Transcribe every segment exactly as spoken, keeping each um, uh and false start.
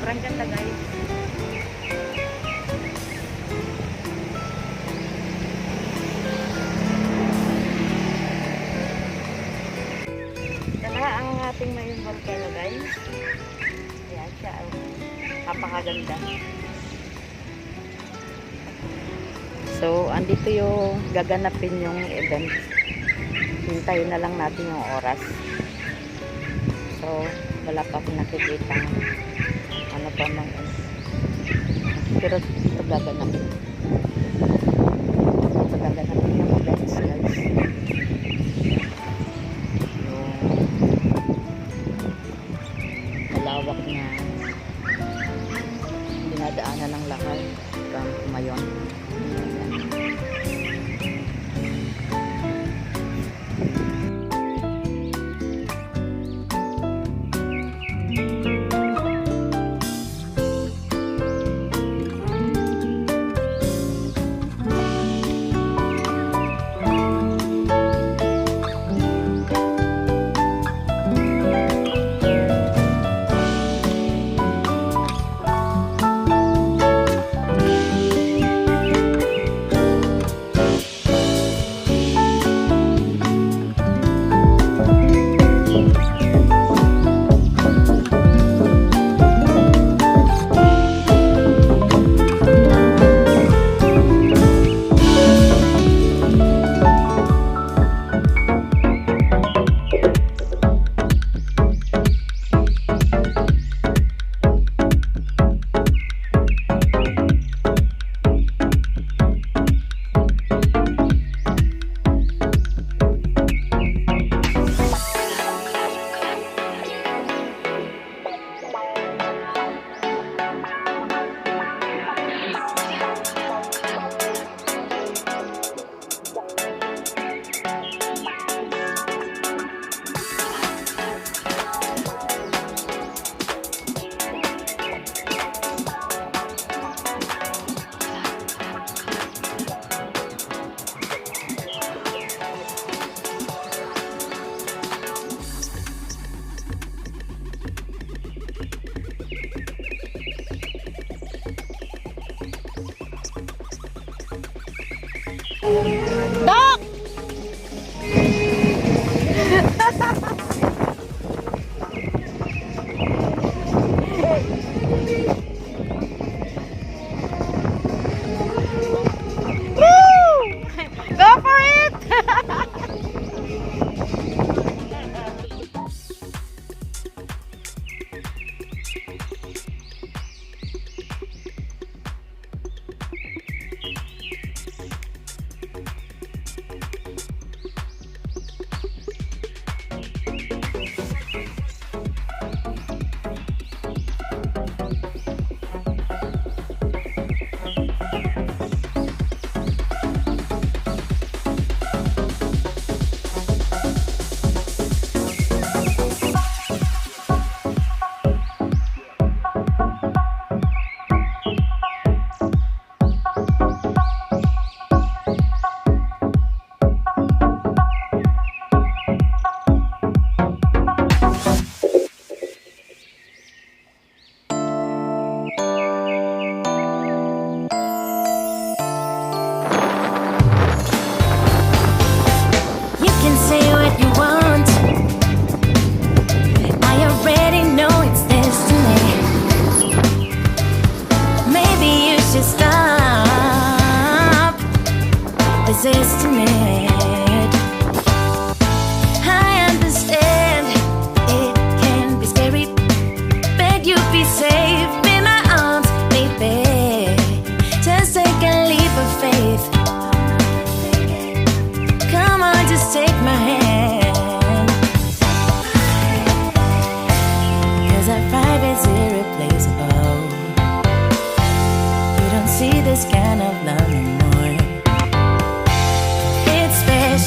Sobrang ganda, guys. Ito na ang ating Mayon volcano, guys. Ayan siya, oh. Napakaganda. So, andito yung gaganapin yung event. Hintayin na lang natin yung oras. So, wala pa akong nakikita. Ano pa mang, pero ito gaganapin. Ito gaganapin yung events, guys. Yung malawak na dinadaanan ng lakad from Mayon. Doc! Woo! Go for it! You can say what you want. I already know it's destiny. Maybe you should stop. It's destiny. I understand it can be scary, but you'll be safe in my arms, baby. Just take a leap of faith. Come on, just take my hand. 'Cause our vibe is irreplaceable. You don't see this kind of love anymore. It's special.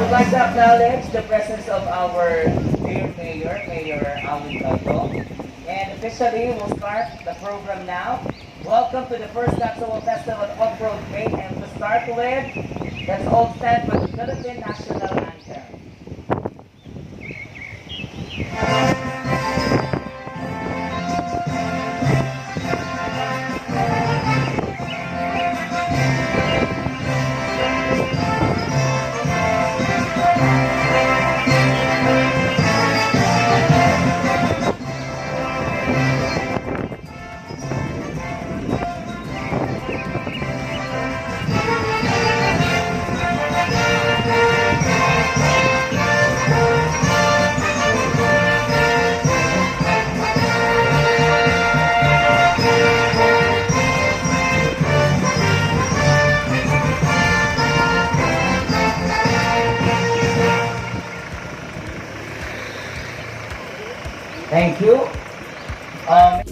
I'd like to acknowledge the presence of our dear Mayor, Mayor Alwin Caldo. And officially, we'll start the program now. Welcome to the first Taxawal Festival Off-Road Day. And to start with, let's all stand for the Philippine National Anthem. Thank you. Um,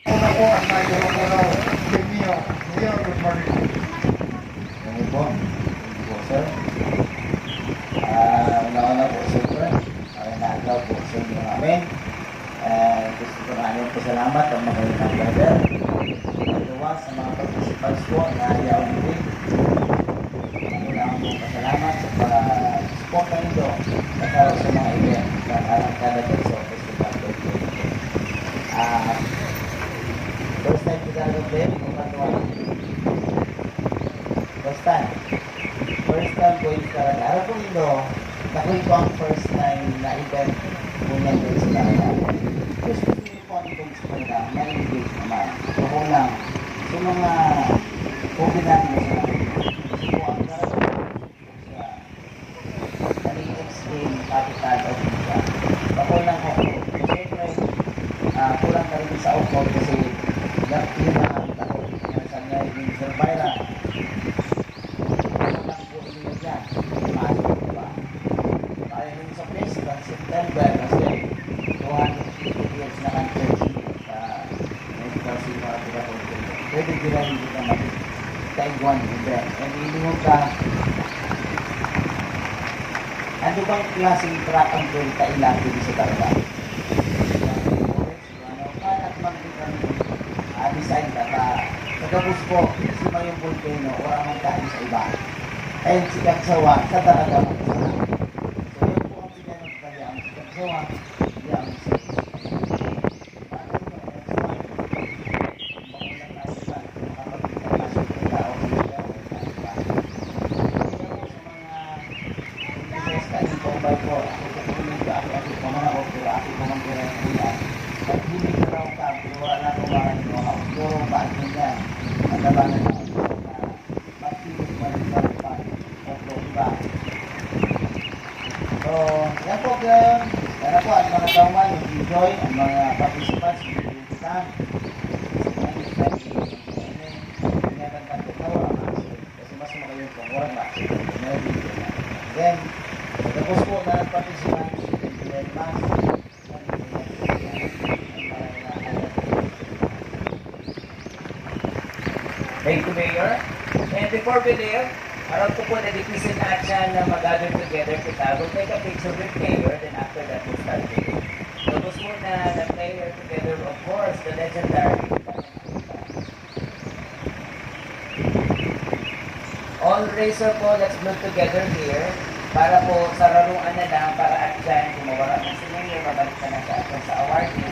Una po ang nagdurong-duraw, Premio. Mayor, good morning. Ano po? Ano po, sir? Ah, una-una po, siyempre, magandang adlaw po sa inyo namin. Ah, gusto ko na yung pasalamat ang mga ilang brother. Ikaw sa mga participants po na yaon din. Ako lang po pasalamat sa pag-support na ito sa, sa mga event sa Arangkada Quezon Festival twenty twenty-two. Ah, first time ko talaga, Ben, yung patuwa. First time. First time ko yung talaga. Alam ko, Indo, ako yung ang first time na event ko niya doon sa talaga. Gusto ko yung pang ibang sa talaga, na-engage naman. So, kung lang, sa mga okay natin sa mga, so, ang talaga, sa Maliit Skin Capital of India. Bako lang ko. Siyempre, ah, kulang ka rin sa Opod kasi yung mga tao, yung sa ngayon, yung survival. Kulang po rin yan. Maaari pa. Kaya yung sa Pres, sa September, kasi two hundred fifty years na country sa May kasi mga pinapagod. Pwede ginahin kita mag-Taiwan event. And ilingon ka, ano bang klaseng truck ang pwede kailan dito sa Tarlac? Ano, para at mag-, ah, design ka pa. Pagkabus po, kasi may yung volcano, wala mang kain sa iba. And si Kagsawa, sa talaga magkasama. So, yun po ang pinanagkaya ang si Kagsawa, yung sa So, yan po, yan. Yan na po, ang mga tauhan, mag-enjoy, ang mga participants, mag-enjoy kita. Yan, yan, yan. Yan, yan, yan. Kasi mas magayon po, mura na. Then, tapos po na participants, thank you very much. Thank you, Mayor. And before we leave, aram ko po na difícil na siya na mag-gather together kita. We'll take a picture with Mayor, then after that, we'll start with you. Tapos po na nag-play here together, of course, the legendary All racer po, let's group together here para po sa raruan na lang, para at dyan, kung mawara man si Mayor, mabalik na lang sa atin sa awarding.